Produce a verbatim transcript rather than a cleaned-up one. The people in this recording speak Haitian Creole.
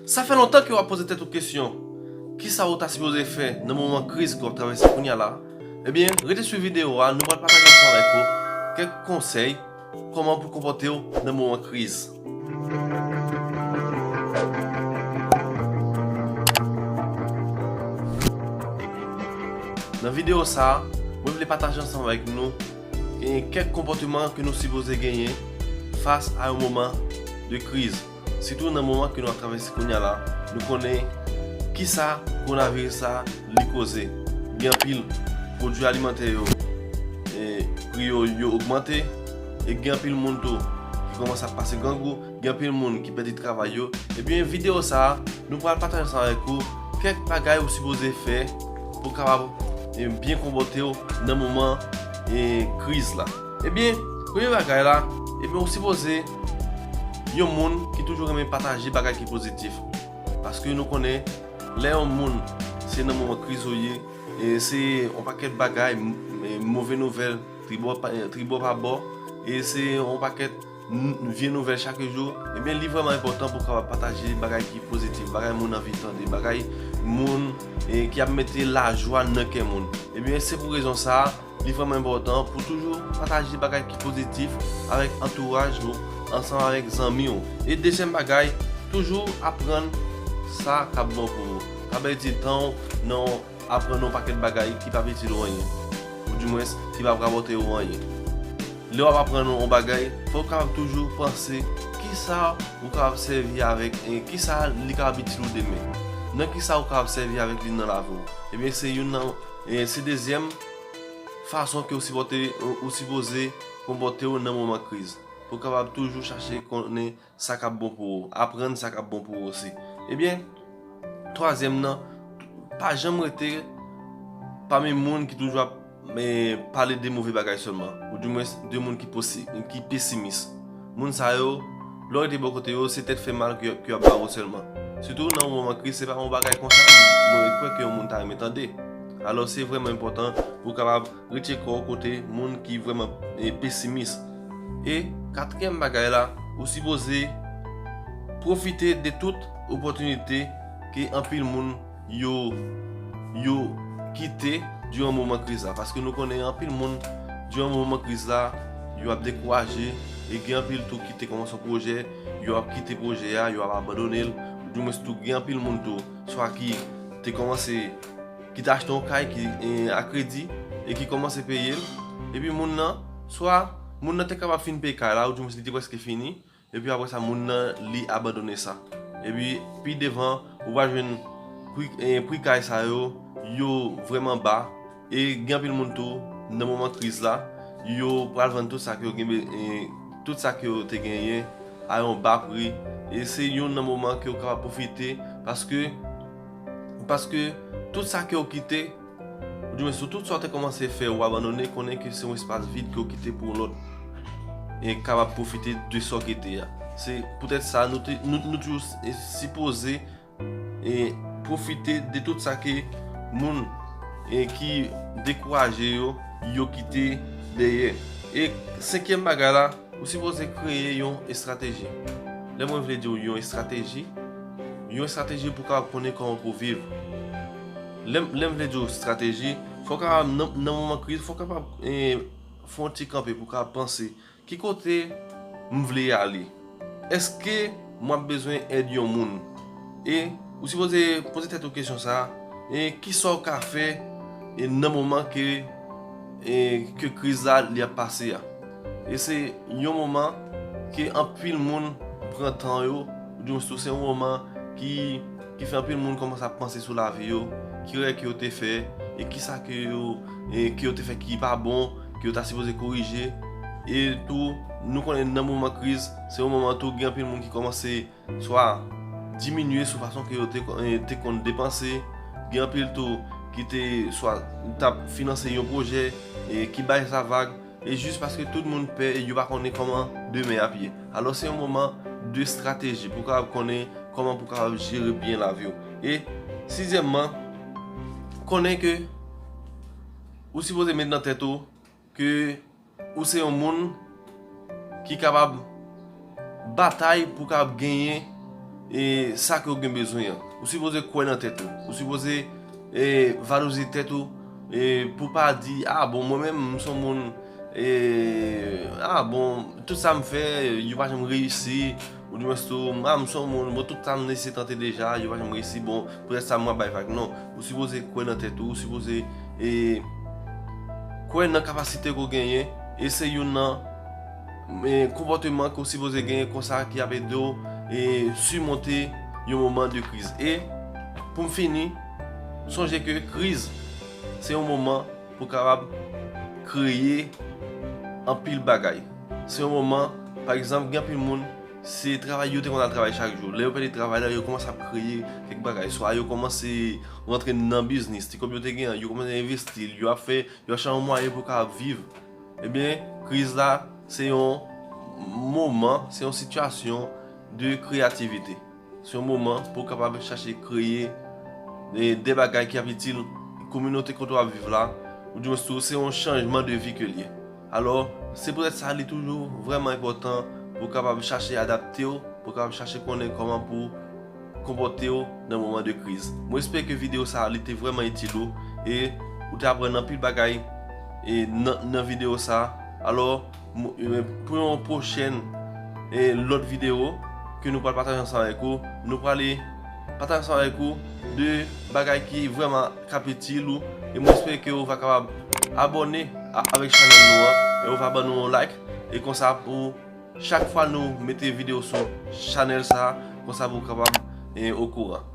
Sa fè lontan ke w ap poze tèt ou kesyon, kisa ou ta sipoze fè nan moman kriz ke w ap travèse kounye a la? Ebyen, rete swiv videyo a, nou pral pataje ansanm avèk ou kèk konsèy kòman pou konpòte w nan moman kriz. Nan videyo sa a, mwen vle pataje ansanm avèk nou gen kèk konpòteman ke nou sipoze genyen fas a yon moman de kriz. Sitou nan moman ke nou ap travèse kounye a la, nou konnen kisa kowonaviris sa li koze. Gen anpil pwodui alimantè yo, e, pri yo, yo ogmante, e gen anpil moun tou ki kòmanse ap pase grangou, gen anpil moun ki pèdi travay yo. Ebyen, videyo sa a, nou pral pataje ansanm avèk ou kèk bagay ou sipoze fè pou w kapab, e, byen konpòte w nan moman, e, kriz la. Ebyen, premye bagay la, ebyen, ou sipoze yon moun ki toujou renmen pataje bagay ki pozitif. Paske nou konnen, lè yon moun, se nan moman kriz ou ye, e se yon pakèt bagay, m-, e move nouvèl, tribò pa, tribò pa bò, e se yon pakèt n-, vye nouvèl chak jou, ebyen, li vrèman enpòtan pou w kapab pataje bagay ki pozitif, bagay moun anvi tande, bagay moun, e, ki ap mete lajwa nan kè moun. Ebyen, se pou rezon sa a, li vrèman enpòtan pou toujou pataje bagay ki pozitif avèk antouraj ou, ansanm avèk zanmi w. E dezyèm bagay, toujou aprann sa k ap bon pou ou. Pa pèdi tan w nan aprann yon pakèt bagay ki p ap itil ou anyen, oudimwens ki p ap rapòte ou anyen. Lè w ap aprann yon bagay, fò w kapab toujou panse kisa ou kapab sèvi avèk, e kisa li kapab itil ou demen. Nan kisa ou kapab sèvi avèk li nan lavi w. Ebyen, se youn nan, e se dezyèm fason ke ou sipòte, ou, ou sipoze konpòte w nan moman kriz. Pou w kapab toujou chache konnen sa k ap bon pou ou, aprann sa k ap bon pou ou osi. Ebyen, twazyèm nan, pa janm rete pami moun ki toujou ap, e, pale de move bagay sèlman, oudimwens de moun ki posi-, ki pesimis. Moun sa yo, lè w rete bò kote yo, se tèt fè mal ke, ke y ap ba ou sèlman. Sitou nan yon moman kriz, se pa yon bagay konsa mwen kwè ke yon moun ta renmen tande. Alò, se vrèman enpòtan pou w kapab retire kò w kote moun ki vrèman, e, pesimis. E katriyèm bagay la, ou sipoze pwofite de tout opòtinite ke anpil moun yo, yo kite diran moman kriz la. Paske nou konnen anpil moun, diran moman kriz la, yo ap dekouraje, e gen anpil tou ki te kòmanse yon pwojè, yo ap kite pwojè a, yo ap abandone l. Oudimwens tou, gen anpil moun tou, swa ki te kòmanse ki te achte yon kay ki, e, a kredi e ki kòmanse peye l. Epi moun nan, swa moun nan te kapab fin peye kay la, oudimwens li te prèske fini, epi apre sa, moun nan, li abandone sa. Epi pi devan, ou va jwenn pri, e, pri kay sa yo, yo vrèman ba. E gen anpil moun tou, nan moman kriz la, yo pral vann tout sa ke yo gen be-, e, tout sa ke yo te genyen a yon ba pri. E se youn nan moman ke w kapab pwofite, paske, paske tout sa ke w kite, oudimwens tout sa w te kòmanse fè, ou abandone, konnen ke se yon espas vid ke w kite pou yon lòt, e, kapab pwofite de sa w kite a. Se poutèt sa, nou te, nou, nou toujou, e, sipoze e pwofite de tout sa ke moun, e, ki dekouraje yo, yo kite dèyè. E senkyèm bagay la, ou sipoze kreye yon estrateji. Lè mwen vle di w yon estrateji, yon estrateji pou w kapab konnen kòman pou w viv. Lè m, lè m vle di w estrateji, fò w kapab nan, nan moman kriz, fò w kapab, e, fè yon ti kanpe pou w kapab panse ki kote m vle ale? Èske m ap bezwen èd yon moun? E ou sipoze poze tèt ou kesyon sa a, e kisa w ka fè, e nan moman ke, e ke kriz la li ap pase a? E se yon moman ke anpil moun pran tan yo, oudimwens tou se yon moman ki, ki fè anpil moun kòmanse ap panse sou lavi yo, ki erè ke yo te fè, e kisa ke yo, e ke yo te fè ki pa bon, ke yo ta sipoze korije. E tou, nou konnen nan moman kriz, se yon moman tou gen anpil moun ki kòmanse swa diminye sou fason ke yo te, e, te konn depanse. Gen anpil tou ki te swa t ap finanse yon pwojè, e ki bay sa vag, e jis paske tout moun pè, e yo pa konnen kòman demen ap ye. Alò, se yon moman de estrateji pou w kapab konnen kòman pou w kapab jere byen lavi w. E sizyèmman, konnen ke ou sipoze met nan tèt ou ke ou se yon moun ki kapab batay pou w kapab genyen e sa ke w gen bezwen an. Ou sipoze kwè nan tèt ou. Ou sipoze e valorize tèt ou e pou pa di, ah bon, mwen menm m se yon moun e ah bon, tout sa m fè yo pa janm reyisi. Ou di mwen tou, ah m se yon moun, bon, tout sa m eseye tante deja yo pa janm reyisi. Bon, poutèt sa m ap bay vag. Non, ou sipoze kwè nan tèt ou. Ou sipoze e kwè nan kapasite ke w genyen. E se youn nan e konpòteman ke w sipoze genyen konsa ki ap ede w e simonte yon moman de kriz. E pou m fini, sonje ke kriz se yon moman pou kapab kreye anpil bagay. Se yon moman, pa egzanp, gen anpil moun se travay yo te konn al travay chak jou. Lè yo pèdi travay la, yo kòmanse ap kreye kèk bagay. Swa yo kòmanse rantre nan biznis, ti kòb yo te gen an, yo kòmanse envesti l, yo ap fè, yo ap chèche yon mwayen pou yo kapab viv. Ebyen, kriz la se yon moman, se yon sitiyasyon de kreyativite. Se yon moman pou w kapab chache kreye de, de bagay ki ap itil kominote kote w ap viv la, ou di mwen tou se yon chanjman de vi ke l ye. Alò, se poutèt sa li toujou vrèman enpòtan pou w kapab chache adapte w, pou w kapab chache konnen kòman pou w konpòte w nan moman de kriz. Mwen espere ke videyo sa a li te vrèman itil ou e ou te aprann anpil bagay e nan, nan videyo sa a. Alò, pou yon pwochèn e lòt videyo ke nou pral pataje ansanm avèk ou, nou prale pataje ansanm avèk ou de bagay ki vrèman k ap itil ou. E mwen espere ke ou va kapab abòne avèk chanèl nou an e ou va ban nou yon like. E konsa pou chak fwa nou mete videyo sou chanèl sa, konsa pou ou kapab e, okouran.